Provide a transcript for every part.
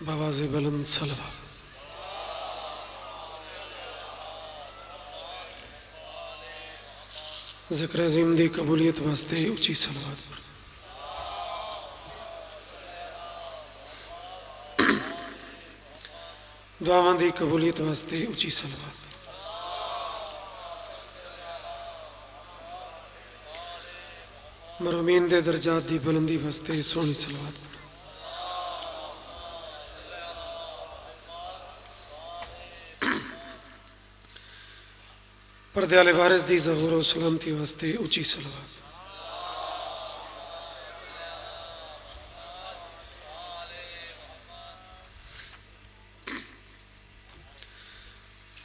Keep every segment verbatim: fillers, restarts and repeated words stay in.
بآواز بلند صلوات۔ ذکر عظیم دی قبولیت واسطے اچی صلوات پڑھو۔ دعاواں دی قبولیت واسطے اچی صلوات۔ مرحومین دے درجات دی بلندی واسطے سوہنی صلوات پڑھو۔ پردے آلے وارث دی ظہور و سلامتی واسطے اچی صلوات۔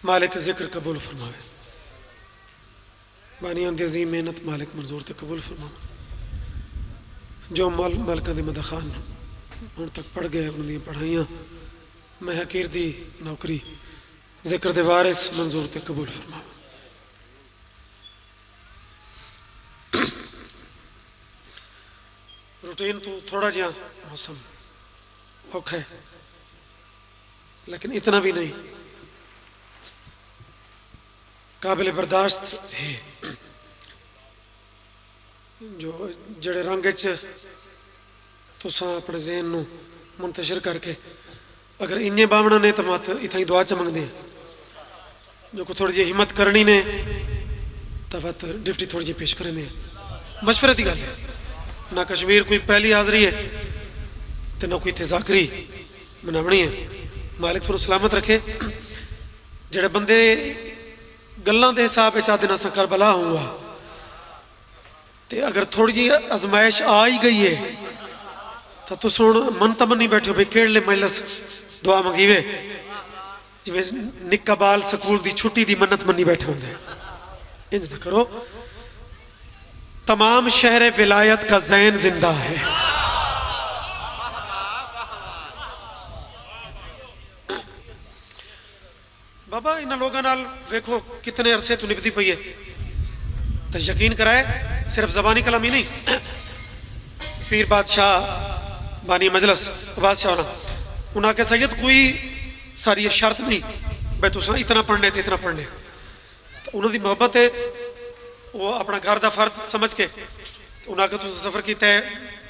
مالک ذکر قبول فرماوے۔ بانیاں دی عظیم محنت مالک منظور تے قبول فرماوے۔ جو مال-، مالکاں دے مداخان ہن تک پڑھ گئے، انہاں دیاں پڑھائیاں، میں حقیر دی نوکری، ذکر دے وارث منظور تے قبول فرماوے۔ روٹین تو تھوڑا جہا موسم اوکھا ہے، لیکن اتنا بھی نہیں، قابل برداشت ہے۔ جو جڑے رنگ اچ تساں اپنے ذہن نو منتشر کر کے، اگر انجے باونا نے تو مت اتھائی دعا چ منگدے ہیں۔ جو کو تھوڑی جی ہمت کرنی نے تو وت ڈپٹی تھوڑی جی پیش کرنے ہیں۔ مشورے دی گل ہے، نہ کشمیر کوئی پہلی حاضری ہے تے نہ کوئی اتھے ذاکری مناونی ہے۔ مالک تھوڑا سلامت رکھے۔ جڑے بندے گلاں دے حساب اچ آدھے نہ سا کربلا ہوا، تے اگر تھوڑی جی آزمائش آ ہی گئی ہے، تاں تس ہن من تمنی بیٹھے ہو بھئی کیڑلے مجلس دعا منگیوے، جویں نکا بال سکول دی چھٹی دی منت منی بیٹھا ہوندا ہے۔ انج نہ کرو۔ تمام شہر ولایت کا زین زندہ ہے۔ بابا، انہاں لوگاں نال ویکھو کتنے عرصے تو نبھدی پئی ہے۔ تے یقین کرائے، صرف زبانی کلامی نہیں۔ پیر بادشاہ بانی مجلس عباس شاہ ہونا، انہاں آکھیا، "سید، کوئی ساری یہ شرط نہیں بھئی تساں اتنا پڑھنے تے اتنا پڑھنے۔" تے انہاں دی محبت ہے، وہ اپنا گھر دا فرض سمجھ کے انہاں آکھیا، "تساں سفر کیتا ہے،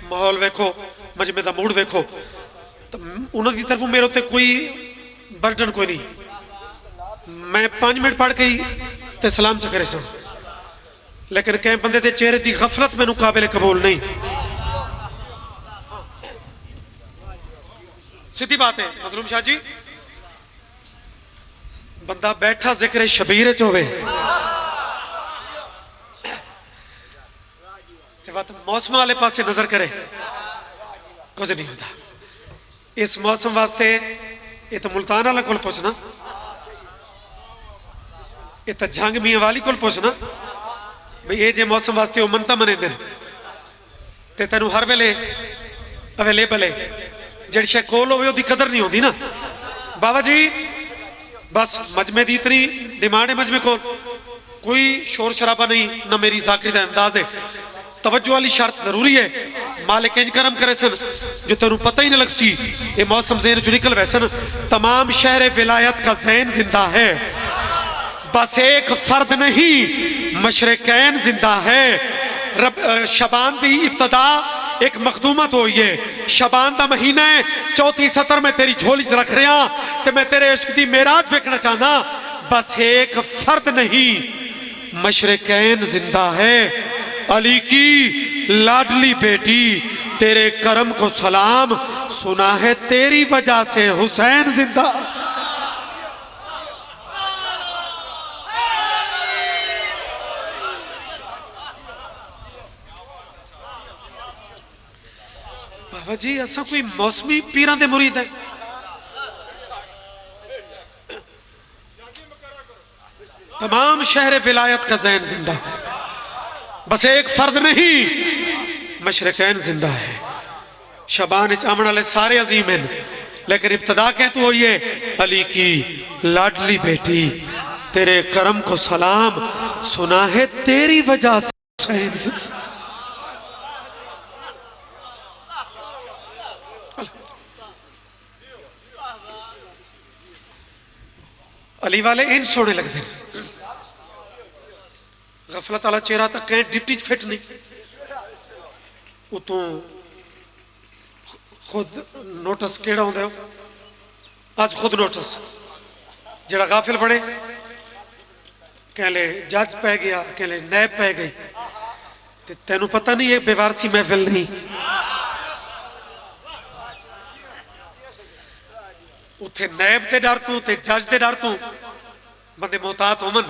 ماحول ویکھو، مجمع دا موڈ ویکھو۔" تے انہاں دی طرفوں میرے تے کوئی برڈن کوئی نہیں۔ میں پانچ منٹ پڑھ کے ہی تے سلام چکرے ساں، لیکن کہیں بندے دے چہرے دی غفلت مینوں قابل قبول نہیں۔ سیدھی بات ہے مظلوم شاہ جی، بندہ بیٹھا ذکر شبیر چ ہوے تے وت موسم والے پاسے نظر کرے، کچھ نہیں ہوندا۔ اس موسم واسطے یہ تو ملتان والے کول پوچھنا، یہ تو جھنگ میاں والی کول پوچھنا، بھئی یہ جے موسم واسطے وہ منتا منے دن تے تینوں ہر ویلے اویلیبل ہے۔ جڑی شے کول ہوے، اودی قدر نہیں ہوندی نا۔ بابا جی، بس مجمع دی اتنی ڈیمانڈ ہے، مجمع کول کوئی شور شرابہ نہیں، نہ میری ذاکری دا انداز ہے۔ توجہ والی شرط ضروری ہے۔ مالک انج کرم کرے سن جو تینوں پتہ ہی نہ لگ سی، یہ موسم ذہن چ نکل ویسن۔ تمام شہر ولایت کا زین زندہ ہے، بس ایک فرد نہیں، مشرقین زندہ ہے۔ رب، شبان دی ابتدا ایک مخدومت ہوئی ہے۔ شبان دا مہینہ ہے، چوتھی سطر میں تیری جھولی چ رکھ رہا، تے میں تیرے عشق دی معراج ویکھنا چاہنا۔ بس ایک فرد نہیں، مشرقین زندہ ہے۔ علی کی لاڈلی بیٹی، تیرے کرم کو سلام، سنا ہے تیری وجہ سے حسین زندہ۔ بابا جی، اساں کوئی موسمی پیراں دے مرید ہیں؟ تمام شہر ولایت کا زین زندہ ہے، بس ایک فرد نہیں، مشرقین زندہ ہے۔ شبان اچ آون والے سارے عظیم ہیں، لیکن ابتدا کہیں تو ہوئی ہے؟ علی کی لاڈلی بیٹی، تیرے کرم کو سلام، سنا ہے تیری وجہ سے حسین زندہ۔ علی والے ان سوہنے لگدے نے۔ غفلت والا چہرہ تاں کہیں ڈپٹی چ فٹ نہیں۔ اتوں خود نوٹس کیڑا ہوندا ہے؟ اج خود نوٹس۔ جڑا غافل بنے، کہلے جج پہ گیا، کہلے نیب پہ گئی۔ تے تینوں پتہ نہیں، یہ بے وارثی محفل نہیں۔ اتھے نیب دے ڈر توں تے جج دے ڈر توں بندے محتاط ہوون۔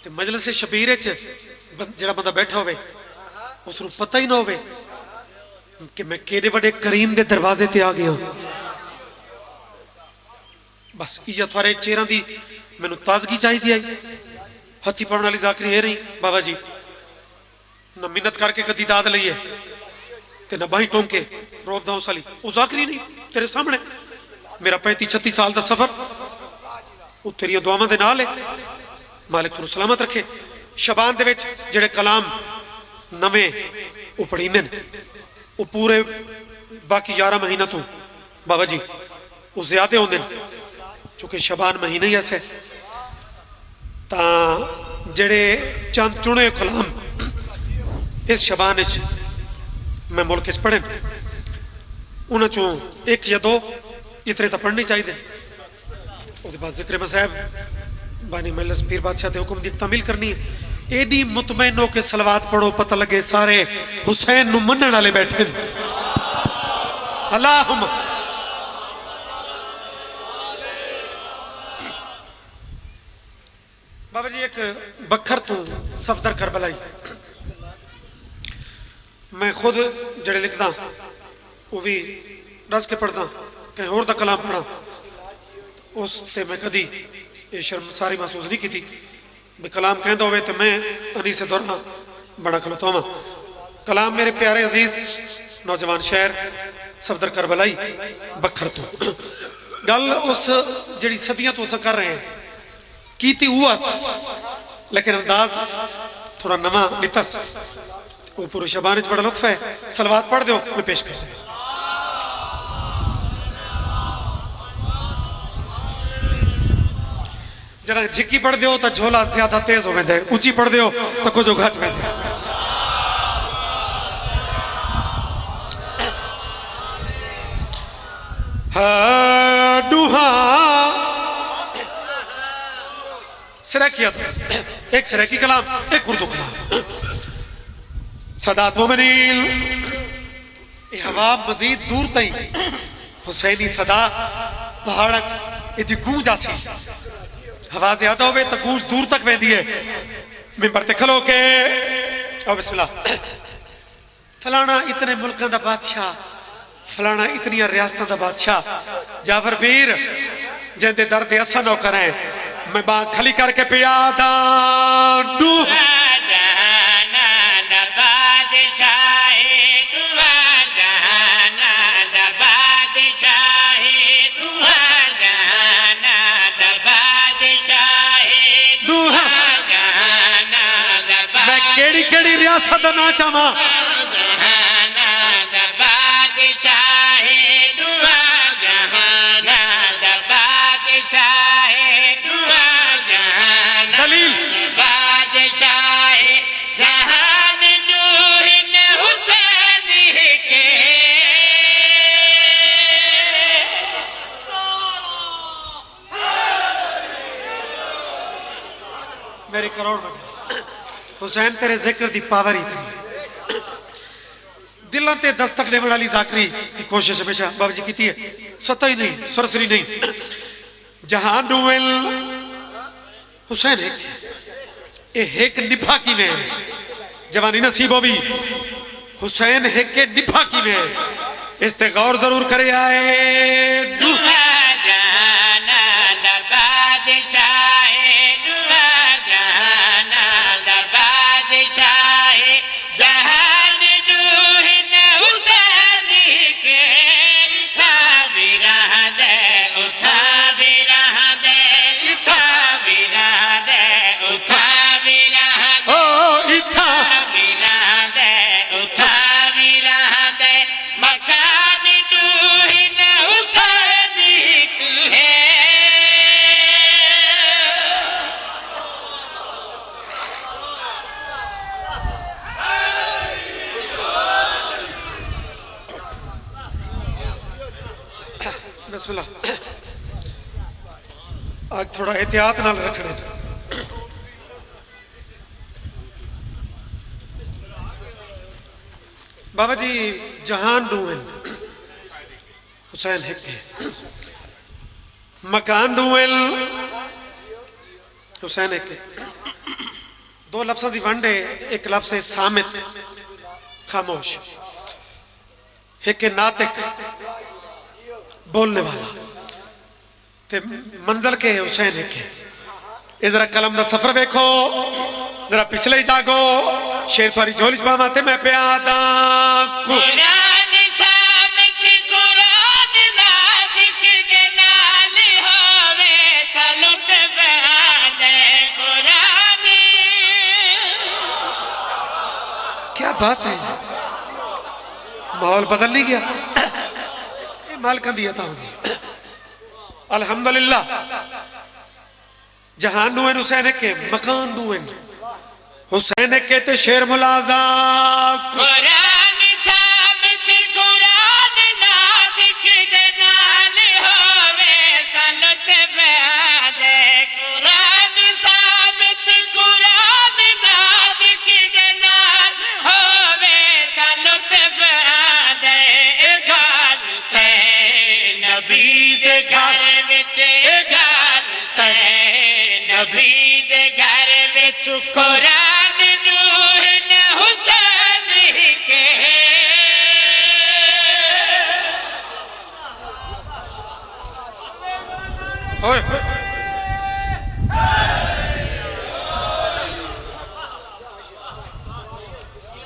تے مجلس شبیر اچ بن- جڑا بندہ بیٹھا ہوئے، اس نوں پتہ ہی نہ ہوئے کہ میں کیڈے وڈے کریم دے دروازے تے آ گیا۔ بس ایہا تھوڑے چہراں دی مینوں تازگی چاہیدی آئی۔ ہتھی پاون والی ذاکری ہے نہیں بابا جی، نہ منت کر کے کدی داد لئیے، تے نہ باہیں ٹونکے، روب داؤں سالی۔ او ذاکری نہیں، تیرے سامنے۔ میرا پینتی چھتی سال دا سفر، او تیریاں دعاواں دے نال ہے۔ مالک تھانوں سلامت رکھے۔ شبان دے وچ جڑے کلام نویں اپڑیندے نے، او پورے باقی یارہ مہینہ توں بابا جی، او زیادہ ہوندے نے، چونکہ شعبان مہینہ ہی ایسا ہے۔ تاں جڑے چند چنے ہوئے کلام اس شعبان اچ میں ملک اچ پڑھے نے، انہاں چوں ایک یا دو اتنے تاں پڑھنے چاہیے۔ اودے بعد ذکر مصائب، بانی مجلس پیر بادشاہ دے حکم دی تعمیل کرنی ہے۔ ایڈی مطمئن ہو کے صلوات پڑھو، پتہ لگے سارے حسین نو منن والے بیٹھے نے۔ اللہم۔ بابا جی، ایک بکھر تو صفدر کربلائی، میں خود جڑے لکھدا، وہ بھی ڈس کے پڑھدا، کہیں ہور دا کلام پڑھا، اس تے میں کدی یہ شرمساری محسوس نہیں کیتی۔ بھی کلام کہندا ہوئے تے میں انیس دوران بنا کھلوتا ہواں۔ کلام میرے پیارے عزیز نوجوان شاعر صفدر کربلائی بکھر تو۔ گل اس جڑی صدیاں تو اساں کر رہے ہیں، کیتی اوہس، لیکن انداز تھوڑا نواں ڈتس۔ او پورے شعبان وچ بڑا لطف ہے۔ صلوات پڑھ دیو، میں پیش کر دینا۔ جرا جھکی پڑھ دیو تاں جھولا زیادہ تیز ہو ویندے، اچی پڑھ دیو تاں کچھ گھٹ ویندے۔ ہاں، ڈوہاں سرائیکی ادب، ایک سرائیکی کلام، ایک اردو کلام۔ سادات مومنین، یہ ہوا مزید دور تائیں حسینی صدا پہاڑ اچ ایدی گونج آسی۔ ہوا زیادہ ہوئے تو گونج دور تک ویندی ہے۔ ممبر تے کھلو کے، او بسم اللہ۔ فلانا اتنے ملکاں دا بادشاہ، فلانا اتنیاں ریاستاں دا بادشاہ، جعفر پیر جیندے در دے اساں نوکر ہیں۔ میں باں کھلی کر کے پیا داں ڈو۔ جہاناں دا بادشاہ، ڈوہاں جہاناں دا بادشاہ، ڈوہاں جہاناں دا بادشاہ، ڈوہاں جہاناں دا میں کیڑی کیڑی ریاست دا ناں چاواں؟ جہاناں دا بادشاہ، ڈوہاں جہاناں دا بادشاہ، ڈوہاں جہاناں دلیل۔ دا بادشاہ، جہان ڈوہن حسین ہکے۔ میری کروڑ مزار۔ حسین تیرے ذکر دی پاور اتنی ہے۔ دلاں تے دستک ڈیون والی ذاکری دی کوشش ہمیشہ بابا جی کیتی ہے۔ ستا ہی نہیں، سرسری نہیں۔ جہان ڈویل حسین ہک۔ اے ہک نبھا کیویں ہے؟ جوانی نصیب ہووی۔ حسین ہک نبھا کیویں ہے؟ اس تے غور ضرور کرے آئے۔ ڈوہاں جہاناں دا بادشاہ، ڈوہاں جہاناں دا بادشاہ، جہان ڈوہن حسین ہکے، اتھاں وی رہندے، اتھاں وی رہندے، اتھاں وی رہندے، اتھاں وی رہندے، او اتھاں وی رہندے، اتھاں وی رہندے، مکان ڈوہن بسم اللہ۔ اج تھوڑا احتیاط نال رکھنے۔ بابا جی، جہان ڈو ہن، حسین ہک ہے۔ مکان ڈو ہن، حسین ہک ہے۔ دو لفظاں دی ونڈ ہے، ایک لفظ ہے صامت، خاموش، ایک ہے ناطق، بولنے والا۔ تے منزل کے ہے؟ حسین ہک ہے۔ اے ذرا قلم دا سفر ویکھو، ذرا پچھلے ہی جاگو۔ شعر تھوڑی جھولی چ پاواں تے میں پیا آداں کو۔ قرآن ثابت، قرآن ناطق دے نال ہووے تاں لطف آندے قرآن۔ کیا بات ہے، ماحول بدل نہیں گیا؟ یہ مالکاں دی عطا ہوندی۔ الحمدللہ۔ جہان ڈو ہن، حسین ہک ہے، مکان ڈو ہن۔ حسین ہک ہے تے شعر ملازہ۔ قرآن ثابت، قرآن ناطق دے نال ہووے تاں لطف آندے۔ قرآن ثابت، قرآن ناطق دے نال ہووے تاں لطف آندے۔ اے گل تے نبی دے گھر وچ، اے گل تے نبی دے گھر وچ قرآن نور نہ حسین ہک ہے۔ ہوئے ہوئے۔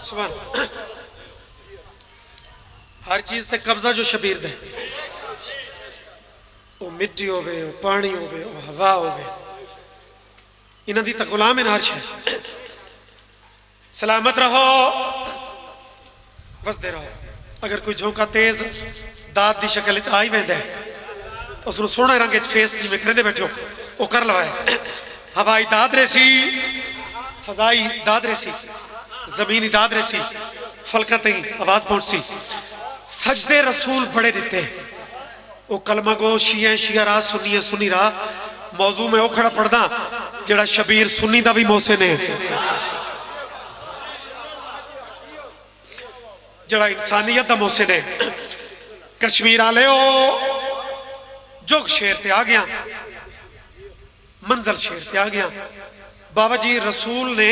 سبحان۔ ہر چیز تے قبضہ جو شبیر دے، او مٹی ہووے، او پانی ہووے، او ہوا ہووے، انہاں دی تاں غلام ہن ہر شے۔ سلامت رہو، وسدے رہو۔ اگر کوئی جھونکا تیز داد دی شکل وچ آ ہی ویندا ہے، اس نوں سوہنے رنگ وچ فیس جی میں کریندے بیٹھے ہو، او کر لوائے۔ ہوائی داد رہسی، فضائی داد رہسی، زمینی داد رہسی، فلکاں تئیں آواز پہنچسی۔ سجدے رسول بڑے ڈتے۔ او کلمہ گو شیعہ ہیں، شیعہ راہ، سنی ہیں، سنی راہ۔ موضوع میں او کھڑا پڑھدا جڑا شبیر سنی دا وی محسن ہے، جڑا انسانیت دا محسن ہے۔ کشمیر آلیو، جھگ شعر تے آ گیا، منزل شعر تے آ گیا۔ بابا جی رسول نے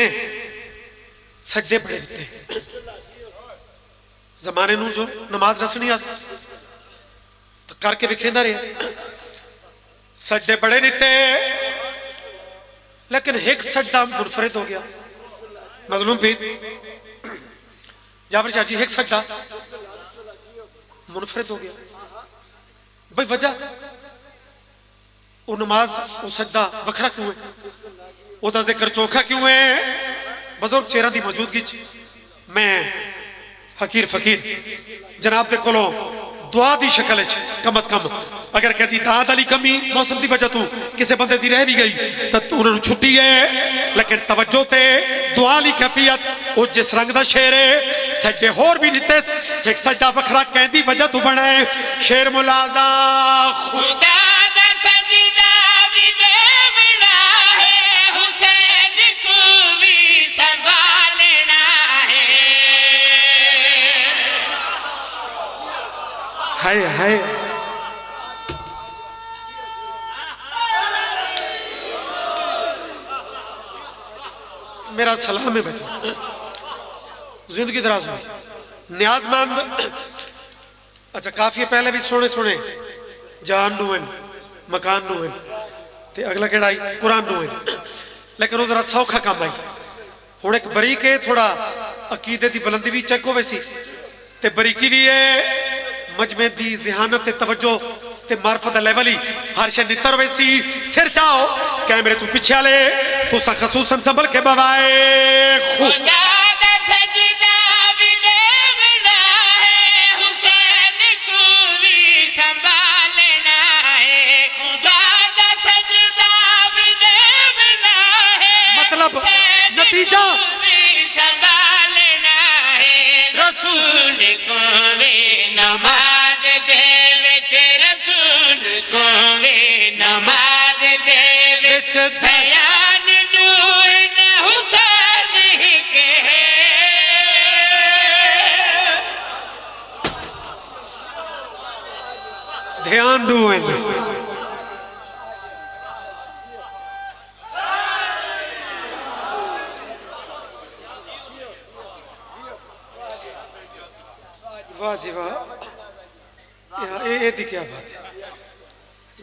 سجدے بڑے ڈتے۔ زمانے نوں جو نماز ڈسنی آسی تو کر کے وکھیندا رہیا۔ سجدے بڑے ڈتے، لیکن ہک سجدہ منفرد ہو گیا۔ مظلوم پیر، جعفر شاہ جی، ہک سجدہ منفرد ہو گیا۔ بھئی وجہ، او نماز، او سجدہ وکھرا کیوں ہے؟ او دا ذکر چوکھا کیوں ہے؟ بزرگ چہراں دی موجودگی چ میں حقیر فقیر جناب دے کولوں دعا دی شکل وچ کم از کم، اگر کہتی داد والی کمی موسم دی وجہ تو کسے بندے دی رہ بھی گئی، تاں انہاں نوں چھٹی ہے، لیکن توجہ تے دعا والی کیفیت۔ او جس رنگ دا شعر ہے، سجدے ہور بھی نتس، ایک سجدہ وکھرا کہندی وجہ تو بنا ہے۔ شعر ملازہ۔ خدا دا سجدہ بھی دیونا ہے، حسین کو بھی سنبھالنا ہے۔ ہائے ہائے۔ میرا سلام ہے بھائی، زندگی دراز ہوئی۔ نیاز مند، اچھا، کافی پہلے بھی سونے سونے جان نو ہن، مکان نو ہن، تے اگلا کہڑا آئی؟ قرآن نو ہن۔ لیکن وہ ذرا سوکھا کام آئی۔ ہن ایک بریک ہے، تھوڑا عقیدے دی بلندی بھی چیک ہوے سی، تے بریکی بھی ہے، مجمع دی ذہانت تے توجہ تے معرفت دا لیول ہی ہر شے نتر ویسی۔ سر چاؤ کیمرے تو پیچھے والے، تساں خصوصاً سنبھل کے بوائے خو۔ خدا دا سجدہ بھی دیونا ہے، حسین کو بھی سنبھالنا ہے۔ خدا دا سجدہ بھی دیونا ہے، مطلب، حسین نتیجہ؟ کو بھی سنبھالنا ہے۔ رسول کو بھی نماز دے وچ، رسول دھیان ڈوئن حسین ہی کے۔ دھیان ڈوئن۔ واہ جی واہ۔ اے، اے، اے دی کیا بات ہے۔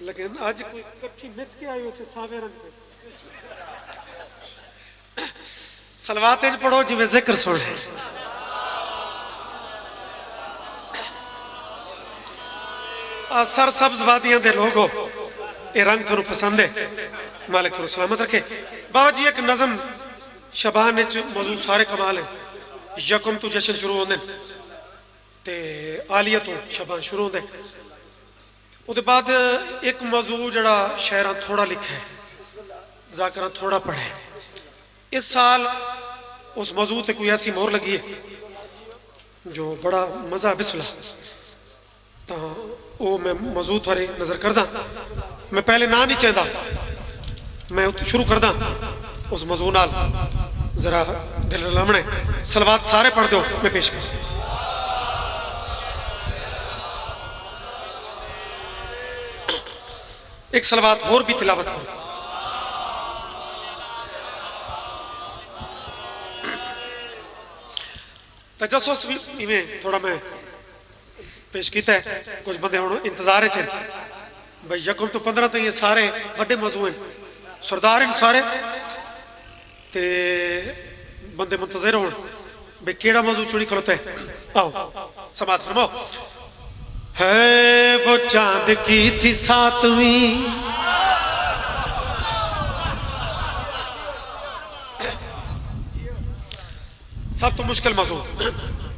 لیکن اج کوئی کٹھی مت کے آئی اسے ساوے رنگ پہ۔ صلوات انج پڑھو جی میں ذکر سن۔ آ سر سبز وادیاں دے لوگو، اے رنگ تھانوں پسند ہے، مالک تھانوں سلامت رکھے۔ بابا جی ایک نظم شبان وچ موضوع سارے کمال ہیں، یکم تو جشن شروع ہوندے ہیں۔ تے عالیہ تو شبان شروع ہوندے۔ اودے بعد ایک موضوع جڑا شاعراں تھوڑا لکھا ہے، ذاکراں تھوڑا پڑھا ہے۔ اس سال اس موضوع تے کوئی ایسی مہر لگی ہے جو بڑا مزہ ہے۔ بسم اللہ۔ تاں او میں موضوع تھوڑے نظر کرداں۔ میں پہلے ناں نہیں چاہندا، میں اتھوں شروع کرداں اس موضوع نال۔ ذرا دل رلاونا ہے۔ صلوات سارے پڑھ دیو، میں پیش کر۔ ایک صلوات ہور بھی تلاوت کرو۔ تجسس بھی ایویں تھوڑا میں پیش کیتا ہے، کچھ بندے ہن انتظار وچ ہیں۔ بھئی یکم تو پندرہ تائیں یہ سارے وڈے موضوع ہیں، سردار ہیں سارے، تے بندے منتظر ہون بھئی کیڑا موضوع چنی کھلوتا ہے۔ آؤ سماعت فرماؤ۔ ہے وہ چاند کی تھی ساتویں۔ سب تو مشکل موضوع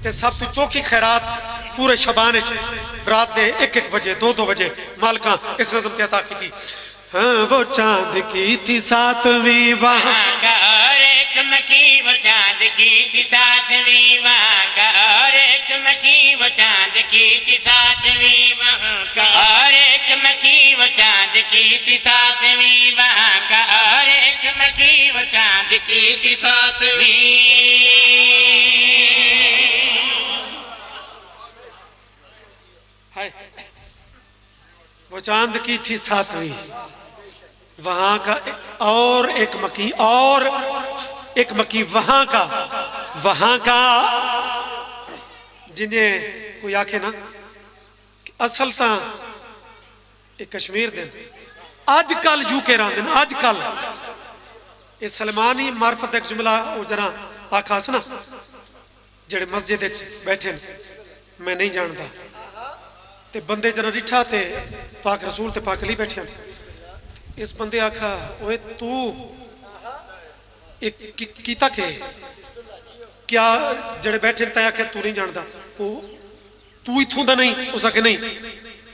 تے سب تو چوکھی خیرات پورے شبان وچ رات دے ایک ایک بجے، دو دو بجے مالکاں اس نظم تے عطا کیتی۔ ہاں، وہ چاند کی تھی ساتویں وہاں۔ وہاں کا اور ایک مکی، وہ چاند کی تھی ساتویں وہاں کا اور ایک مکی، وہ چاند کی تھی ساتویں وہاں کا اور ایک مکی، وہ چاند کی تھی ساتویں وہاں کا اور ایک مکی، وہ چاند کی تھی ساتویں۔ ہائے۔ وہ چاند کی تھی ساتویں وہاں کا اور ایک مکی، اور ایک مکی وہاں کا، وہاں کا۔ جنہیں کوئی آکھے نا کہ اصل تاں یہ کشمیر دے، اج کل یو کے راندے نے، اج کل۔ یہ سلیمانی معرفت دا ایک جملہ وہ جرا آکھا سی نا، جڑے مسجد وچ بیٹھے نے، میں نہیں جانتا۔ تے بندے جنا ڈٹھا تے پاک رسول تے پاک علی بیٹھے ہیں۔ اس بندے آکھا، اوئے تو یہ کی-، کیتا کہ کیا جڑے بیٹھے نے تاں آکھے تو نہیں جانتا؟ وہ تو اتھوں دا نہیں؟ اس آکھے نہیں،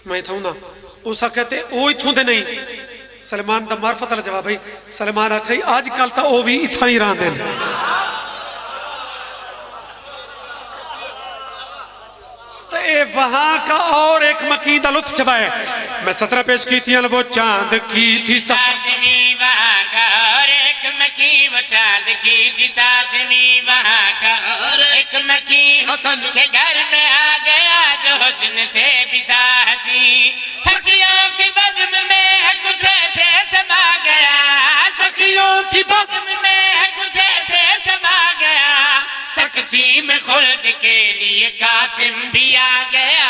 میں اتھوں دا۔ اس آکھے تے او اتھوں دے نہیں۔ سلیمان دا معرفت والا جواب ہے۔ سلیمان آکھے، اج کل تاں او وی اتھاں ہی رہندے نے۔ تے اے وہاں کا اور ایک مکی دا لطف چبائے۔ میں سطرہ پیش کیتیاں، وہ چاند کی تھی سا۔ ساتویں وہاں کا اور ایک مکی، وہ چاند کی تھی ساتویں وہاں کا اور ایک مکی حسن کے گھر میں آ گیا، جو حسن سے بھی تھا حسین۔ سخیوں کی بزم میں ہے کچھ ایسے سما گیا، سخیوں کی بزم میں ہے کچھ ایسے سما گیا، تقسیم خلد کے لیے قاسم بھی آ گیا۔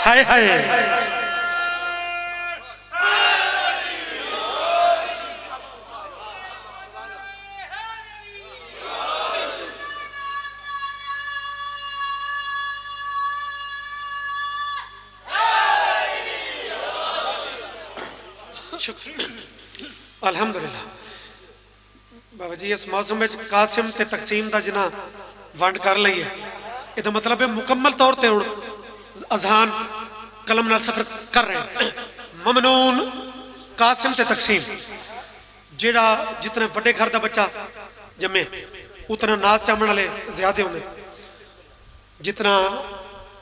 ہائے ہائے۔ شکر۔ الحمدللہ۔ بابا جی، اس موسم وچ قاسم تے تقسیم دا جنہاں ونڈ کر لئی ہے، اے دا مطلب ہے مکمل طور تے ہن اذہان قلم نال سفر کر رہے ہیں۔ ممنون۔ قاسم تے تقسیم، جیڑا جتنے وڈے گھر دا بچہ جمے، اتنا ناز چاہن والے زیادہ ہوندے۔ جتنا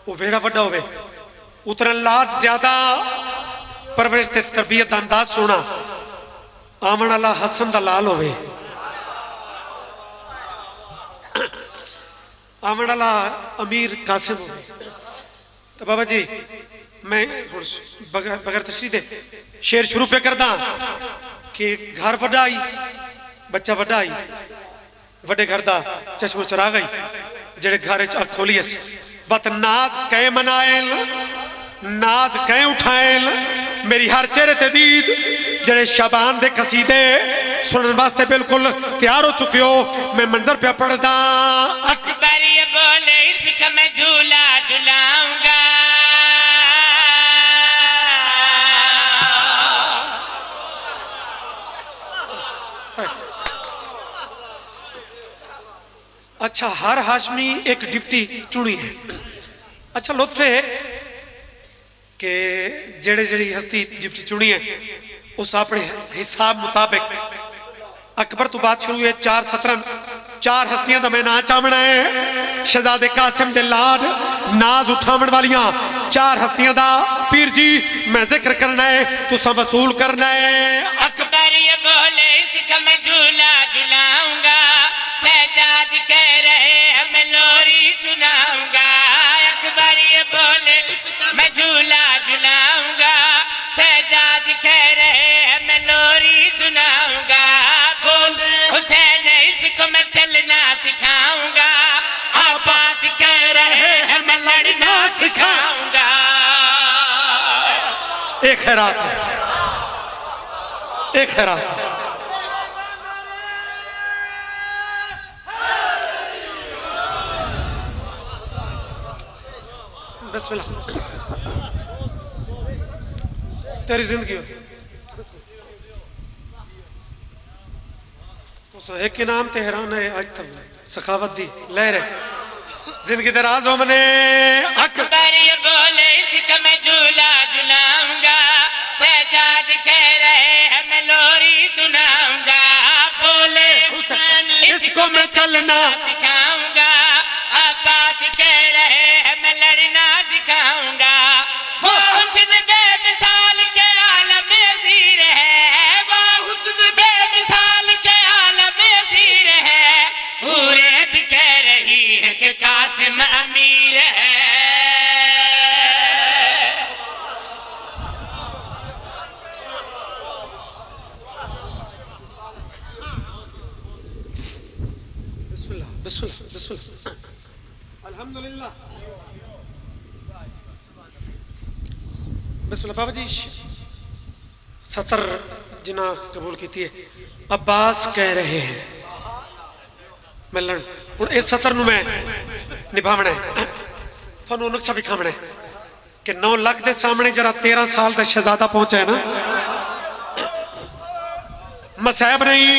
وہ ویڑا وڈا ہوئے، اتنا لاڈ زیادہ۔ پرورش تے تربیت دا انداز سوہنا، آون آلا حسن دا لال ہووے، آون آلا امیر قاسم ہووے۔ تے بابا جی، میں ہن بغیر، بغیر تشریح دے شعر شروع پہ کردا کہ گھر وڈا ہی، بچہ وڈا ہی، وڈے گھر دا چشم و چراغ ہئی، جڑے گھر اچ اکھ کھولی اس۔ وت ناز کئے منائل، ناز کئے اٹھائل، میری ہر چہرے تے دید، جڑے شعبان دے قصیدے سنن واسطے بالکل تیار ہو چکے ہو۔ میں منظر پیا پڑھدا۔ اکبر یہ بولے عشق میں جھولا جھلاؤں گا۔ اچھا، ہر ہاشمی ایک ڈپٹی چنی ہے۔ اچھا، لطف ہے کہ جڑے جڑی ہستی ڈپٹی چنی ہے، اس اپنے حساب مطابق اکبر تو بات شروع ہے، چار سطرن، چار ہستیاں دا میں ناں چاونا ہے۔ شہزادے قاسم دے لاڈ ناز اٹھاون والیاں چار ہستیاں دا پیر جی میں ذکر کرنا ہے، تساں وصول کرنا ہے۔ اکبر یہ بولے عشق میں جھولا جھلاؤں گا، سجاد کہہ رہے ہیں میں لوری سناؤں گا۔ اکبر یہ بولے عشق میں جھولا جھلاؤں گا، سجاد کہہ رہے ہیں میں لوری سناؤں گا۔ بول حسین عشق میں چلنا سکھاؤں گا، عباس کہہ رہے ہیں میں لڑنا سکھاؤں گا۔ ایک خیرات ہے، ایک خیرات ہے۔ بسم اللہ۔ تیری زندگی ہو۔ تساں ہک انعام تے حیران ہے، اج تک سخاوت دی لہر ہے۔ زندگی دراز ہو منے۔ اکبر یہ بولے عشق میں جھولا جھلاؤں گا، سجاد کہہ رہے ہیں میں لوری سناؤں گا۔ بولے حسین عشق میں چلنا سکھاؤں گا، عباس کہہ رہے ہیں میں لڑنا سکھاؤں گا۔ وہ حسن بے مثال کے عالم ازیر ہے، وہ حسن بے مثال کے عالم ازیر ہے۔ حوریں بھی کہہ رہی ہیں کہ قاسم امیر ہے۔ بسم اللہ، بسم اللہ، بسم اللہ۔ الحمدللہ۔ بسم اللہ بابا جی، سطر جنہاں قبول کیتی ہے، عباس کہہ رہے ہیں ملن۔ ہن اس سطر نو میں نبھاونا ہے، تھانوں نقشہ وکھاونا ہے کہ نو لکھ دے سامنے جڑا تیرہ سال دا شہزادہ پہنچا ہے نا، مصائب نہیں،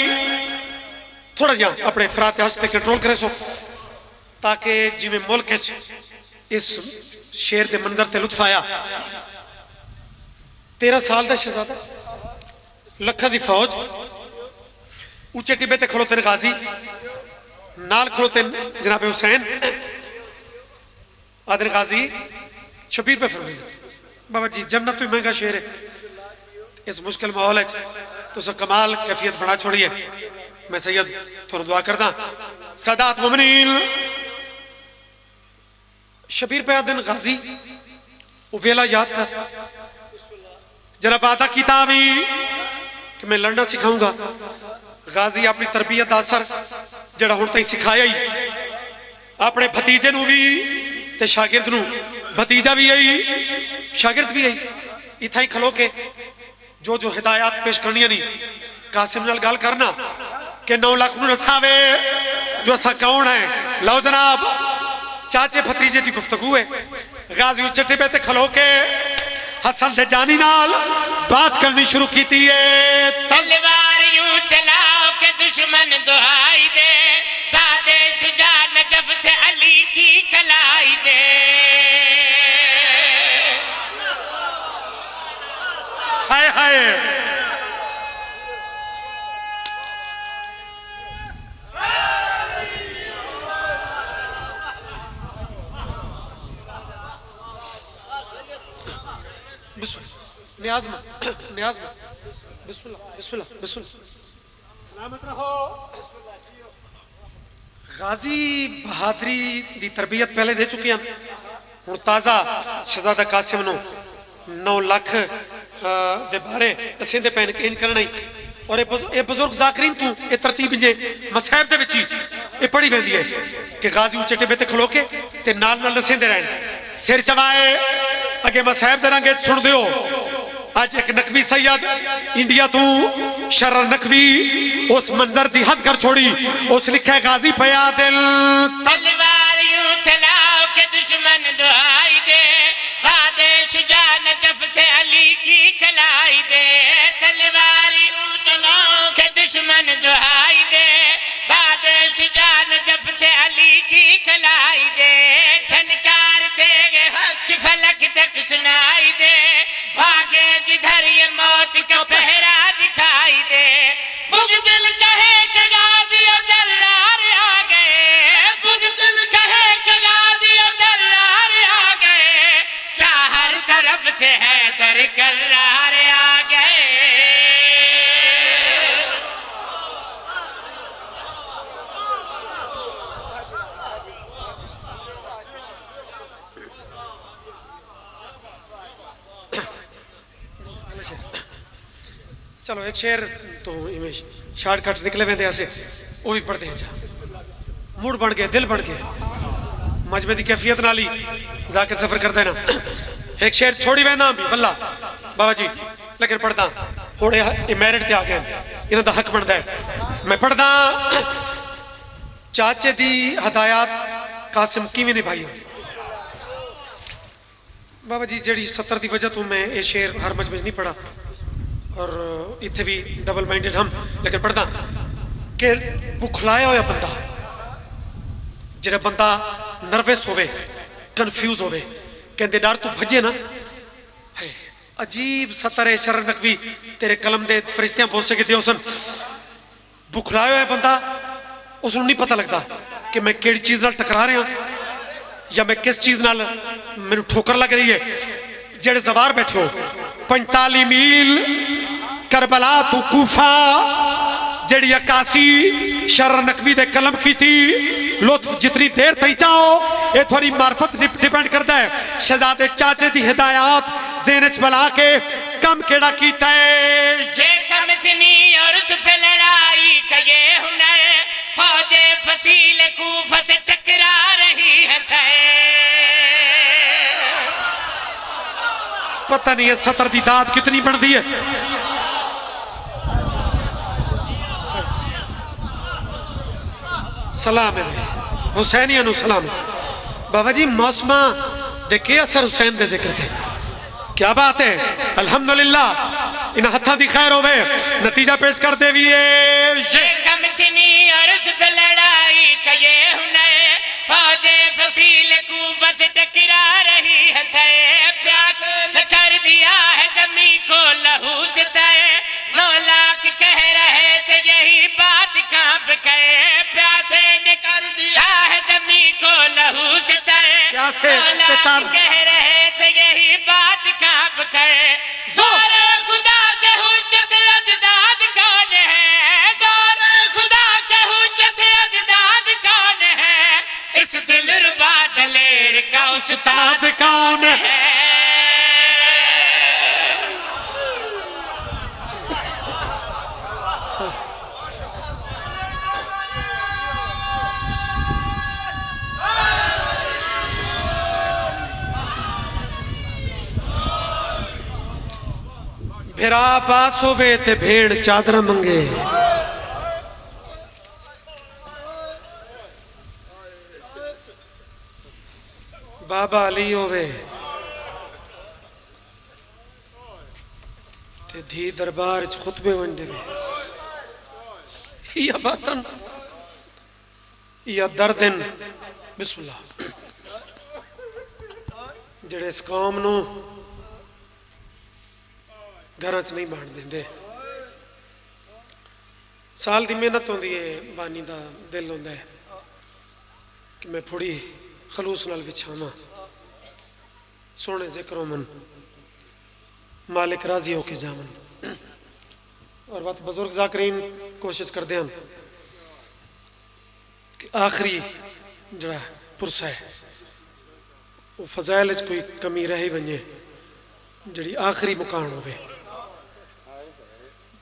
تھوڑا جہا اپنے افراط عشق تے کنٹرول کرے سو، تاکہ جویں ملک اچ اس شعر دے منظر تے لطف آیا۔ تیرہ سال دا شہزادہ، لکھاں دی فوج، اچے ٹبے تے کھلوتے نے غازی، نال کھلوتے نے جناب حسین۔ آدھے نے غازی شبیر پہ فرمائے، بابا جی جنت تو مہنگا شعر ہے، اس مشکل ماحول اچ تساں کمال کیفیت بنا چھوڑی ہے۔ میں سید تھوڑا دعا کردا، سادات مومنین۔ شبیر پہ آدھے نے غازی، وہ ویلا یاد کر، جڑا وعدہ کیتا وی کہ میں لڑنا سکھاؤں گا۔ غازی اپنی تربیت دا اثر جڑا ہن تائیں سکھایا ہی، اپنے بھتیجے نو وی تے شاگرد نو، بھتیجا وی ہئی، شاگرد وی ہئی، اتھاں ہی کھلو کے جو جو ہدایات پیش کرنیاں نی، قاسم نال گل کرنا کہ نو لکھ نو نساوے جو اساں کون ہیں۔ لو جناب، چاچے بھتیجے دی گفتگو ہے۔ غازی اچے ٹبے تے کھلو کے حسن دے جانی نال بات کرنی شروع کیتی ہے۔ تلوار یوں چلاؤ کہ دشمن دہائی دے، داد شجاع نجف سے علی کی کلائی دے۔ ہائے ہائے۔ بسم اللہ۔ نیاز ما، نیاز ما۔ بسم اللہ، بسم اللہ، بسم اللہ۔ سلامت رہو۔ غازی بہادری دی تربیت پہلے دے چکے ہیں۔ ہن تازہ شہزادہ قاسم نو نو لکھ، آ، دے بارے دسیندے پین کہ انج کرنا ہی۔ اور اے بز-، اے بزرگ ذاکرین تو اے ترتیب جے مصائب دے وچ ہی اے پڑھی ویندی ہے کہ غازی اچے ٹبے تے کھلو کے تے نال نال دسیندے رہن۔ سر چوائے اگے مصائب دے رنگ وچ سن دیو۔ اج ایک نقوی سید انڈیا تو شرر نقوی اس منظر دی حد کر چھوڑی۔ اس لکھا ہے غازی پیا دل۔ تلوار یوں چلاؤ کہ دشمن دہائی دے، باد شجاع نجف سے علی کی کلائی دے۔ تلوار یوں چلاؤ کہ دشمن دہائی دے، باد شجاع نجف سے علی کی کلائی دے۔ جھنکار تیرے حق فلک تک سنائی دے، بھاگے جدھر یہ موت کا پہرا دکھائی دے۔ بزدل کہے کہ غازی و جرار آ گئے، بزدل کہے کہ غازی و جرار آ گئے، کیا ہر طرف سے حیدر کرار آ گئے۔ چلو، ایک شعر تو ایویں شارٹ کٹ نکلے ویندے اسے، او بھی پڑھ دے جا۔ موڈ بن گئے، دل بن گئے، مجمع دی کیفیت نال ہی ذاکر سفر کردا ہے نا۔ ایک شعر چھوڑی وینداں بھی واللہ بابا جی، لیکن پڑھدا ہن، اے، اے میرٹ تے آ گئے، انہاں دا حق بندا ہے۔ میں پڑھدا، چاچے دی ہدایات قاسم کیویں نبھائی؟ بابا جی، جیڑی ستر دی وجہ تو میں اے شعر ہر مجمع وچ نہیں پڑھا، اور اتھے بھی ڈبل مائنڈڈ ہم، لیکن پڑھدا کہ بکھلایا ہویا بندہ، جیڑا بندہ نروس ہوے، کنفیوز ہوے، کہندے ڈر تو بھجے نا، ہے عجیب ستر ہے شرر نقوی، تیرے قلم دے فرشتیاں بوسے کے دیو سن۔ بکھلایا ہویا بندہ، اس نوں نہیں پتہ لگدا کہ میں کیڑی چیز نال ٹکرا رہا یا میں کس چیز نال، مینوں ٹھوکر لگ رہی ہے۔ جیڑے زوار بیٹھے ہو، پنجتالی میل کربلا تو کوفہ، جیڑی عکاسی شرر نقوی دے قلم کیتی، لطف جتنی دیر تئیں چاہو، اے تھوڑی معرفت ڈپ-، ڈیپینڈ کردا ہے۔ شہزادے چاچے دی ہدایات ذہن اچ بلا کے کم کیڑا کیتا ہے؟ یہ کم سنی عرض پہ لڑائی کا یہ ہنر، فوج فصیل کوفہ سے ٹکرا رہی ہے سر۔ پتہ نہیں یہ ستر دی داد کتنی بنتی ہے۔ سلام ہے بھائی، حسینیاں نو سلام۔ بابا جی، موسماں دے کے اثر حسین دے ذکر تے؟ کیا بات ہے، الحمدللہ، انہاں ہتھاں دی خیر ہوے، نتیجہ پیش کر دے وی اے۔ یہ کم سنی عرض پہ لڑائی کا یہ ہنر، فوج فصیل کوفہ سے ٹکرا رہی ہے سر۔ پیاس نے کر دیا ہے زمین کو لہو سے تر، نو لاکھ کہہ رہے تھے یہی بات کانپ گئے۔ پیاسے نے کر دیا ہے زمین کو لہو سے تر، پیاسے نو لاکھ تر۔ کہہ رہے تھے یہی بات کانپ گئے۔ زور خدا کے حجت اجداد کون ہے؟ زور خدا کے حجت اجداد کون ہے؟ اس دلربا دلیر کا استاد کون ہے؟ بھرا پاس ہووے تے بھیݨ چادراں منگے۔ بابا علی ہووے تے دھی دربار اچ خطبے ونج ڈیوے۔ یا باتن یا درد ہن۔ بسم اللہ۔ جڑے اس قوم نو گھراں چ نہیں بہن دیندے۔ سال دی محنت ہوندی ہے، بانی دا دل ہوندا ہے کہ میں پھڑی خلوص نال وچھاواں، سوہنے ذکر ہوون۔ مالک راضی ہو کے جاون۔ اور وت بزرگ ذاکرین کوشش کردے ہن کہ آخری جڑا پرسہ ہے، وہ فضائل وچ کوئی کمی رہی ونجے، جڑی آخری مکان ہوے،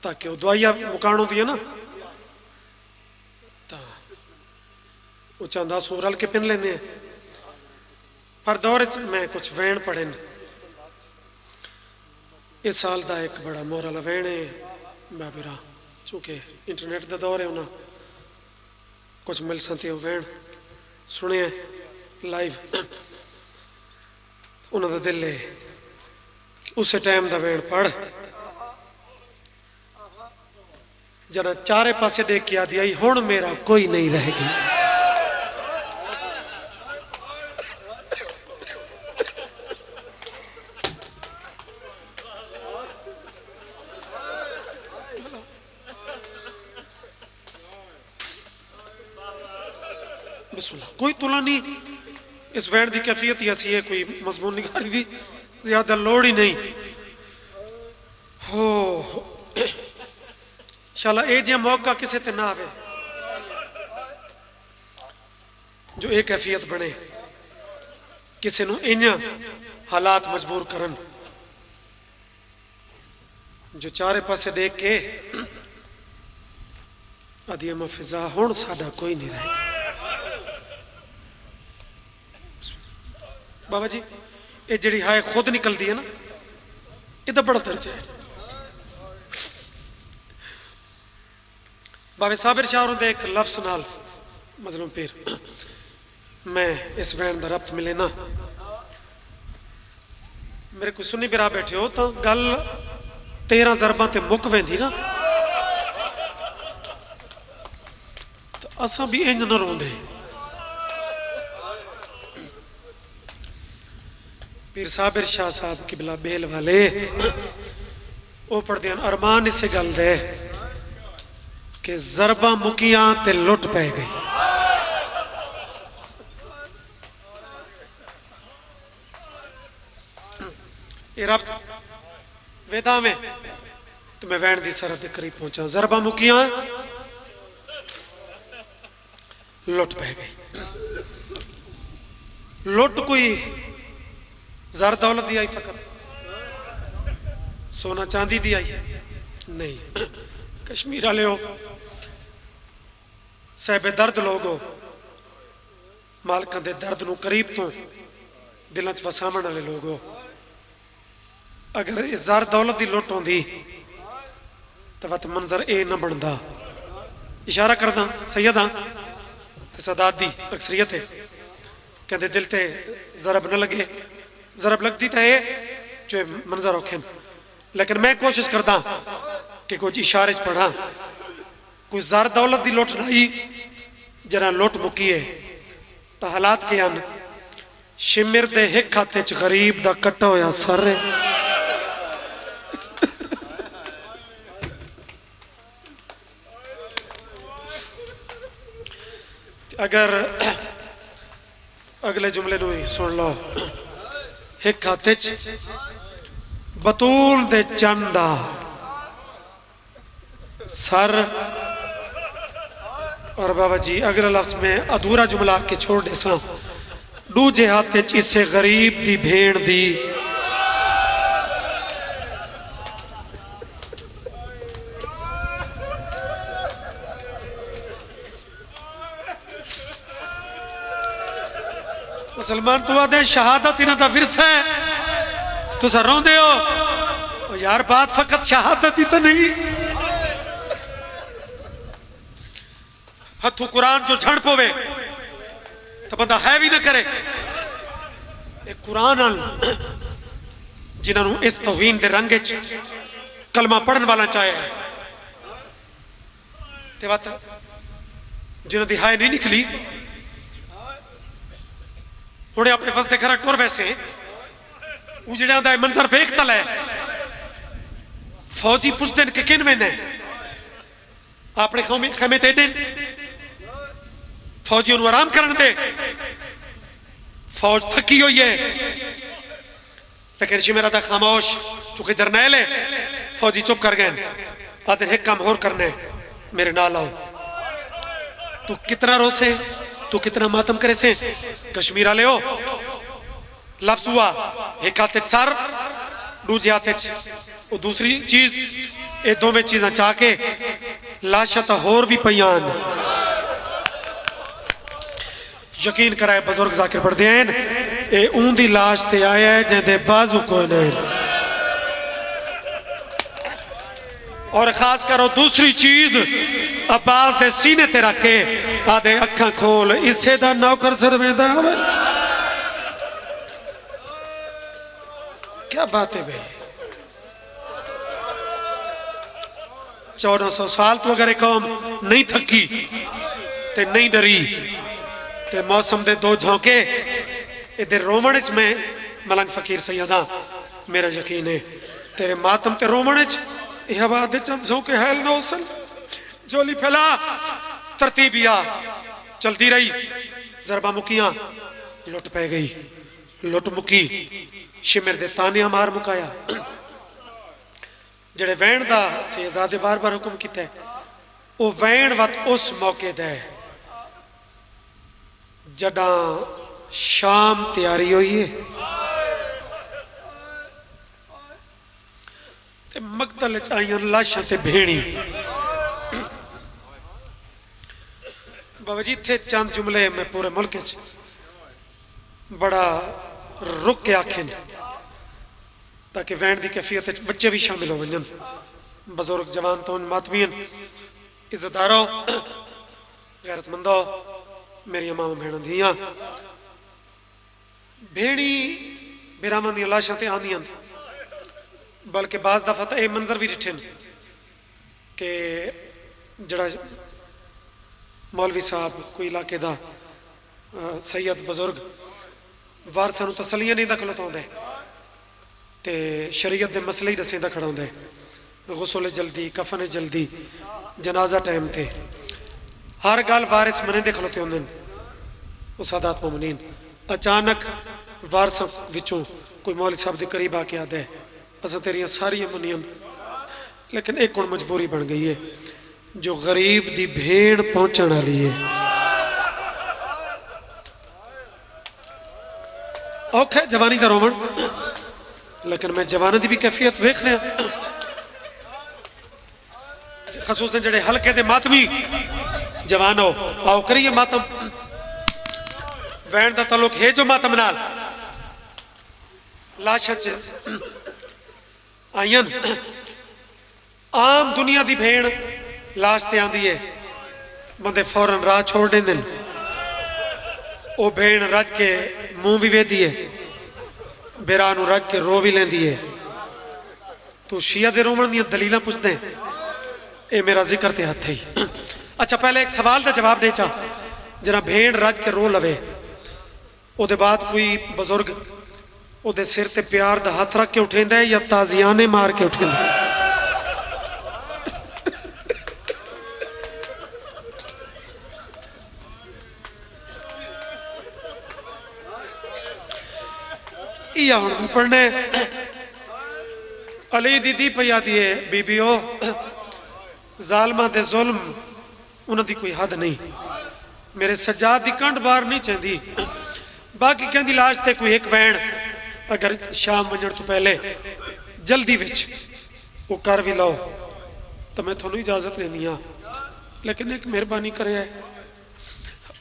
تاکہ وہ دعائیہ مکان ہوندی ہے نا، تاں وہ چاہندا سو رل کے پن لیندے ہیں۔ پر دور وچ میں کچھ وین پڑھن۔ اس سال دا ایک بڑا مہر والا وین ہے بابے را، چونکہ انٹرنیٹ دا دور ہے، انہاں کچھ ملساں تے او وین سنے لائیو۔ انہاں دا دل ہے کہ اسے ٹائم دا وین پڑھ، جنا چارے پاسے دیکھ کے آدھی آئی، ہن میرا کوئی نہیں رہ گیا۔ بسم اللہ۔ کوئی تلا نہیں، اس وین دی کیفیت ہی ایسی ہے، کوئی مضمون نگاری دی زیادہ لوڑ ہی نہیں۔ ہو، شالا اے جیہا موقع کسے تے نہ آوے جو اے کیفیت بنے، کسے نو انج حالات مجبور کرن۔ جو چارے پاسے دیکھ کے آدھی، اما فضا، ہن ساڈا کوئی نہیں رہ گیا۔ بابا جی، اے جڑی ہائے خود نکلدی ہے نا، اے دا بڑا درجہ ہے۔ بابے صابر شاہ ہوروں دے ایک لفظ نال، مظلوم پیر، میں اس وین دا ربط ملینا۔ میرے کوئی سنی برا بیٹھے ہو تاں گل تیرہ ضرباں تے مک ویندی نا، تاں اساں بھی انج نہ روندے۔ پیر صابر شاہ صاحب قبلہ بیل والے، او پڑھدے ہن، ارمان اسے گل دے کہ ضرباں مکیاں تے لٹ پے گئی۔ اے ربط ویداں میں تے میں وین دی سرحد دے قریب پہنچا، ضرباں مکیاں، لٹ پے گئی۔ لٹ کوئی زر دولت دی آئی فقط؟ سونا چاندی دی آئی؟ نہیں۔ کشمیر والے ہو، صاحب درد لوگ ہو، مالکاں دے درد نو قریب تو دلاں چ وساون والے لوگ ہو۔ اگر اے زر دولت دی لٹ ہوندی تاں وت منظر اے نہ بندا۔ اشارہ کرداں سیداں تے سادات دی اکثریت ہے، کہندے دل تے ضرب نہ لگے، ضرب لگدی تاں اے جو اے منظر اوکھن، لیکن میں کوشش کرداں کہ کچھ اشارے چ پڑھاں۔ کوئی زر دولت دی لٹ نہ ہی، جنا لٹ مکی ہے۔ تاں حالات کے ہن؟ شمر دے ہک ہتھ اچ غریب دا کٹا ہویا سر ہے۔ اگر اگلے جملے نو ہی سن لو، ہک ہتھ اچ بتول دے چن دا سر۔ اور بابا جی، اگلا لفظ میں ادھورا جملہ آ کے چھوڑ ڈیساں۔ ڈوجے ہاتھ اچ اسے غریب دی بھین دی۔ مسلمان، تو آدھے شہادت انہاں دا ورثہ ہے، تساں روندے ہو۔ او یار، بات فقط شہادت ہی تو نہیں۔ ہتھوں قرآن جو جھڑ پوے تو بندہ ہے بھی نہ کرے۔ اے قرآن ہن جنہاں نوں اس توہین دے رنگ اچ کلمہ پڑھن والا چاہے ہے۔ تے وت جنہاں دی ہائے نہیں نکلی، ہن اپنے وسدے گھر ٹر ویسے۔ او جڑا دا منظر ویکھ تلے، فوجی پوچھدے نے کہ کن ویندے؟ اپنے قومی خیمے تے ڈن، فوجی انہوں آرام کرن دے۔ فوج تھکی ہوئی ہے۔ لیکن شمر آدھا خاموش، چونکہ جرنیل ہے، فوجی چپ کر گئے۔ آدھے ہک کم ہور کرنا ہے، میرے نال آؤ۔ تو کتنا روسے، تو کتنا ماتم کرے سے، کشمیر والے ہو، لفظ ہوا، ہک ہاتھ اچ سر، دوجے ہاتھ اچ او دوسری چیز، اے دوویں چیزاں چا کے لاشاں تاں ہور وی پیاں ہن۔ یقین کرائے بزرگ ذاکر پڑھدے ہن، اے اون دی لاش تے آیا ہے جیں دے بازو کوئی نہیں۔ اور خاص کر او دوسری چیز عباس دے سینے تے رکھ کے آدھے، اکھاں کھول، اسے دا نوکر سر ویندا ہوئے۔ کیا بات ہے بھائی؟ چودہ سو سال تو اگر ایک قوم نہیں تھکی تے نہیں ڈری، تے موسم دے دو جھونکے ادھر رومن اچ میں ملنگ فقیر سیداں، میرا یقین ہے تیرے ماتم تے رومن اچ اے ہوا دے چند جھونکے حائل نہ ہوسن۔ جھولی پھیلا، ترتیب یا چلدی رہی، ضرباں مکیاں، لٹ پے گئی، لٹ مکی، شمر دے تانیاں مار مکایا۔ جڑے وین دا سیدزادے بار بار حکم کیتا ہے، او وین وت اس موقع دا ہے جڈاں شام تیاری ہوئی ہے۔ تے مقتل اچ آئیاں لاشاں تے بھیڑی۔ بابا جی، اتھے چند جملے میں پورے ملک اچ بڑا رک کے آکھن، تاکہ وین دی کیفیت اچ بچے بھی شامل ہو ونجن۔ بزرگ، جوان، تون ماتمین، عزت دارو، غیرت مندو، میری ماں بہنوں دھیاں، بھیڑی بھراواں دیاں لاشاں تے آندیاں، بلکہ بعض دفعہ تاں اے منظر بھی ڈٹھن کہ جڑا مولوی صاحب کوئی علاقے دا، آ، سید بزرگ وارثاں نوں تسلیاں دیندا کھلوتا ہوندا ہے تے شریعت دے مسئلے ہی ڈسیندا کھڑا ہوندا ہے۔ غسل جلدی، کفن جلدی، جنازہ ٹائم تے، ہر گل وارث منیندے کھلوتے ہوندے ہن۔ او سادات مومنین، اچانک وارثاں وچوں کوئی مولوی صاحب دے قریب آ کے آدھے، اساں تیریاں ساریاں منیاں، لیکن ایک ہن مجبوری بن گئی ہے جو غریب دی بھیݨ پہنچن والی ہے۔ اوکھے جوانی دا روون، لیکن میں جواناں دی بھی کیفیت ویکھ رہا۔ خصوصاً جڑے حلقے دے ماتمی جوان ہو، آؤ کریے ماتم۔ وین دا تعلق ہے جو ماتم نال، لاشاں چ آئین۔ عام دنیا دی بھیݨ لاش تے آندی ہے، بندے فوراً راہ چھوڑ ݙیندن۔ او بھیݨ رج کے منہ وی ویدی ہے، بھرا نوں رج کے رو وی لیندی ہے۔ تو شیعہ دے روون دیاں دلیلاں پچھدیں؟ اے میرا ذکر تے ہتھ ہی۔ اچھا، پہلے ایک سوال دا جواب ݙے چا، جنا بھیݨ رج کے رو لوے، او دے بعد کوئی بزرگ او دے سر تے پیار دا ہتھ رکھ کے اٹھیندا ہے یا تازیانے مار کے اٹھیندا ہے؟ یہ ہن میں پڑھنا ہے۔ علی دی دھی پئی آدھی ہے، بی بی او، ظالماں دے ظلم، انہاں دی کوئی حد نہیں۔ میرے سجاد دی کنڈ باہر نہیں چیندی۔ باقی کہیں دی لاش تے کوئی ہک وین اگر شام ونجن تو پہلے جلدی وچ او کر وی لاؤ تاں میں تھانوں اجازت دینی ہاں۔ لیکن ایک مہربانی کرے،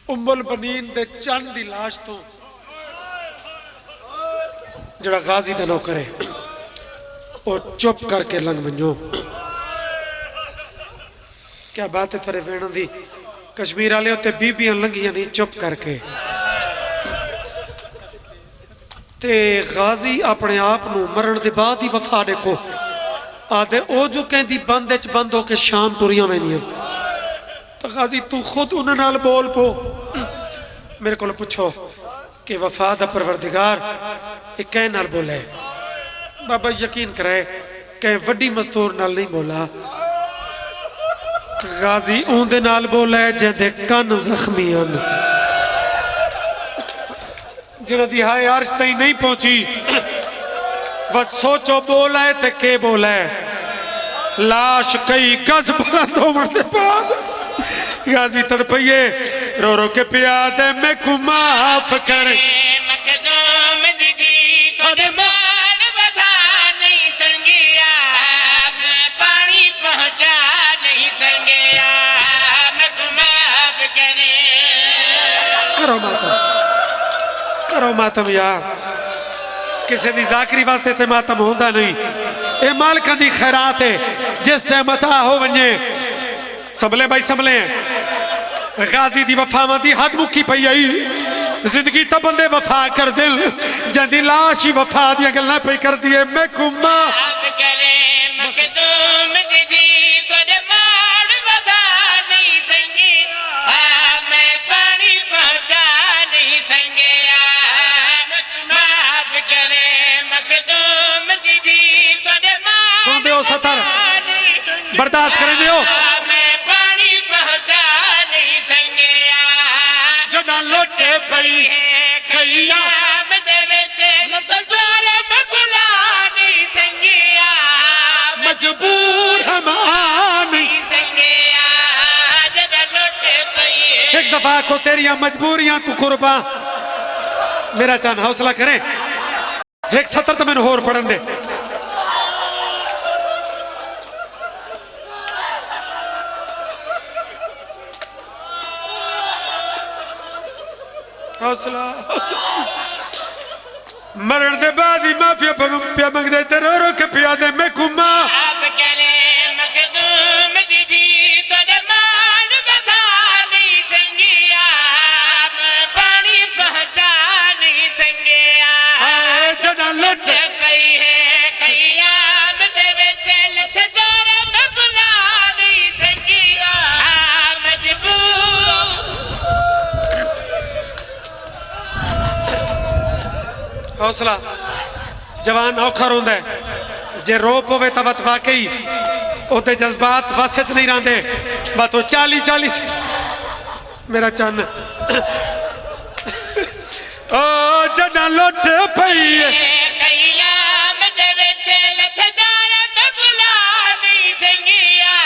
ام البنین دے چن دی لاش تو جڑا غازی دا نوکر ہے، او چپ کر کے لنگ ونجو۔ کیا بات ہے تھوڑے وینوں دی۔ کشمیر والے تے بیبیاں لنگیاں نہیں چپ کر کے۔ تے غازی اپنے آپ نو مرن دے بعد ہی وفا ڈیکھو۔ آدھے او جو کہیں دی بند اچ بند ہو کے شام ٹریاں ویندیاں۔ تو غازی تو خود انہاں نال بول پو۔ میرے کول پچھو کہ وفا دا پروردگار اے کہیں نال بولا ہے؟ بابا یقین کرائے، کہیں وڈی مستور نال نہیں بولا۔ غازی اون دے نال بولا ہے جیں دے کن زخمی ہن، جنہاں دی ہائے عرش تئیں نہیں پہنچی۔ بس سوچو، بولا ہے تے کے بولا ہے؟ لاش کئی گز بلند ہوون دے بعد غازی تڑپئیے، رو رو کے پیا دے، میکوں معاف کرے۔ مخدوم دی دھی تہاڈے ماڑ ودھا نہیں سنگیا، میں پانی پہنچا نہیں سنگیا، میکوں معاف کرے۔ کرو ماتم، کرو ماتم یار۔ کسے دی ذاکری واسطے تے ماتم ہوندا نہیں۔ اے مالکاں دی خیرات ہے، جس ٹائم عطا ہو ونجے۔ سنبھلے بھائی، سنبھلے۔ غازی دی وفاواں دی حد مکی پئی آئی۔ زندگی تاں بندے وفا کردن، جیندی لاش ہی وفا دیاں گلاں پئی کردی ہے۔ میکوں معاف کرے، مخدوم دی دھی تہاڈے ماڑ ودھا نہیں سنگی، آ میں پانی پہنچا نہیں سنگیا۔ معاف کرے، مخدوم دی دھی تہاڈے ماڑ سن دیو ستر، ودھا نہیں سنگیا۔ برداشت کریں دیو۔ میں پانی پہنچا نہیں سنگیا۔ جڈاں لٹ پئی ہے خیام دے وچ، لتدار میں بلا نہیں سنگیا۔ مجبور ہم آ نہیں سنگیا۔ جڈاں لٹ پئی ہے۔ ایک دفعہ آکھو، تیریاں مجبوریاں تو قرباں۔ میرا چن حوصلہ کریں۔ ہک ستر تے مینوں ہور پڑھن دے۔ حوصلہ، حوصلہ۔ مرن دے بعد ہی معافی پ-، پیا منگدے تے رو رو کے پیا دے، میکوں معاف۔ معاف کرے، مخدوم دی دھی تہاڈے ماڑ ودھا نہیں سنگیا، میں پانی پہنچا نہیں سنگیا۔ ہائے جڈاں لٹ پئی ہے خیام دے وچ، لتدار میں بلا نہیں سنگیا، مجبور۔ حوصلہ۔ جوان اوکھا روندا ہے، جے رو پوے تاں وت واقعی اوہدے جذبات وس اچ نہیں رہندے۔ وت او چالی چالی س-، میرا چن۔ او جڈاں لٹ پئی ہے۔ خیام دے وچ لتدار میں بلا نہیں سنگیا،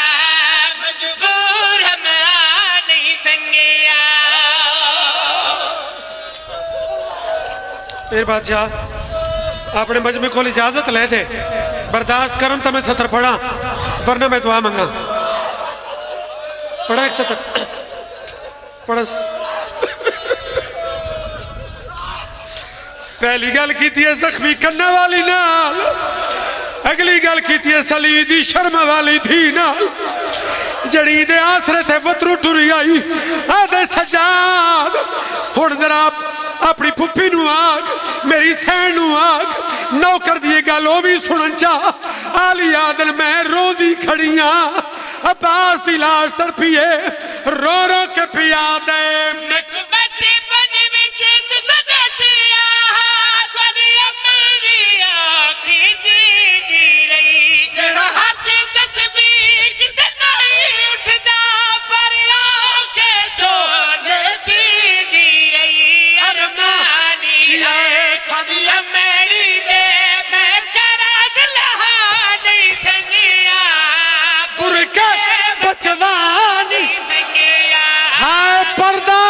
مجبور ہم آ نہیں سنگیا۔ پیر بادشاہ، اپنے مجمع کول اجازت لے دے، برداشت کرن تاں میں ستر پڑھاں، ورنہ میں دعا منگاں۔ پڑھاں ہک ستر۔ پڑھس۔ پہلی گل کیتی ہے زخمی کناں والی نال، اگلی گل کیتی ہے سلی دی شرم والی دھی نال، جڑی دے آسرے تے وتروں ٹری آئی۔ آہدے سجاد، ہن ذرا اپنی پھپھی نوں آکھ، میری سین نوں آکھ، نوکر دی یہ گل او وی سنن چا۔ عالی آہدن میں روندی کھڑی ہاں۔ عباس دی لاش تڑپی ہے، رو رو کے پیا دے۔ میکوں بچپن وچ تساں دسیا ہا، تہاڈی امڑی آکھی جیندی رہی۔ جیڑھا ہتھ تسبیح کیتے نہیں اٹھدا، پر آکھے چو نسیندی رہی۔ ارمانی ہے امڑی دے، میں قرض لہا نہیں سنگیا، برقعے بچوا نہیں سنگیا۔ ہائے پردہ۔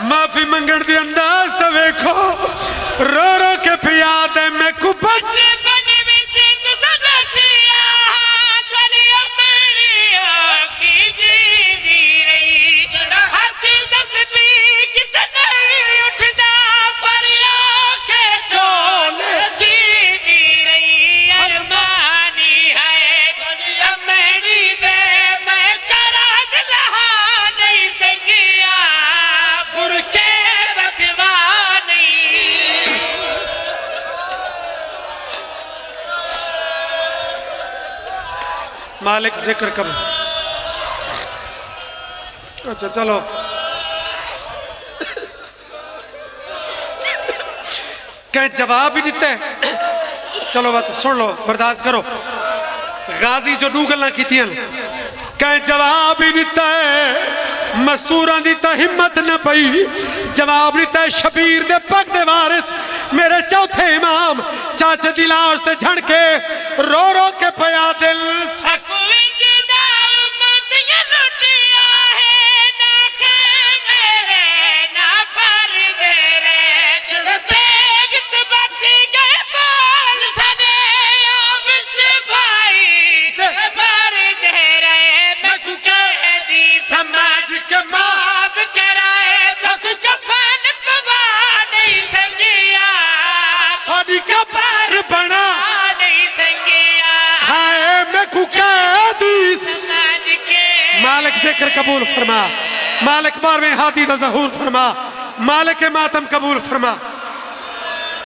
معافی منگن دے انداز تے ویکھو، رو رو کے پیا دے میکوں بچ۔ بچپن وچ تساں دسیا ہا، تہاڈی امڑی آکھی جیندی رہی۔ جیڑھا ہتھ تسبیح کیتے نہیں اٹھدا، پر آکھے چو نسیندی رہی۔ ارمانی ہے امڑی دے، میں قرض لہا نہیں سنگیا، برقعے بچوا نہیں۔ مالک ذکر کرو۔ اچھا، چلو۔ کہیں جواب ہی دتا ہے؟ چلو، بات سن لو، برداشت کرو۔ غازی جو دو گلاں کیتیاں، کہیں جواب ہی دتا ہے؟ مستوراں دی تاں ہمت نہ پئی، جواب دتا ہے۔ شبیر دے پگ دے وارث، میرے چوتھے امام، چاچے دی لاش تے جھڑ کے رو رو کے پیا دل۔ سکو وچ دار مندیاں لٹیا ہے، نہ خیمے رہے، نہ پردے رہے، جڑ تیغ تے بچ گئے بال سنے، او وچ بھائی تے پردے رہے۔ میکوں قیدی سمجھ کے معاف کرائے، تھک کفن پوا نہیں سکیا، تھوڑی قبر بنا نہیں سکیا۔ ہائے میکوں قیدی سمجھ کے۔ مالک ذکر قبول فرما، مالک بارہویں ہادی دا ظہور فرما، مالک ماتم قبول فرما۔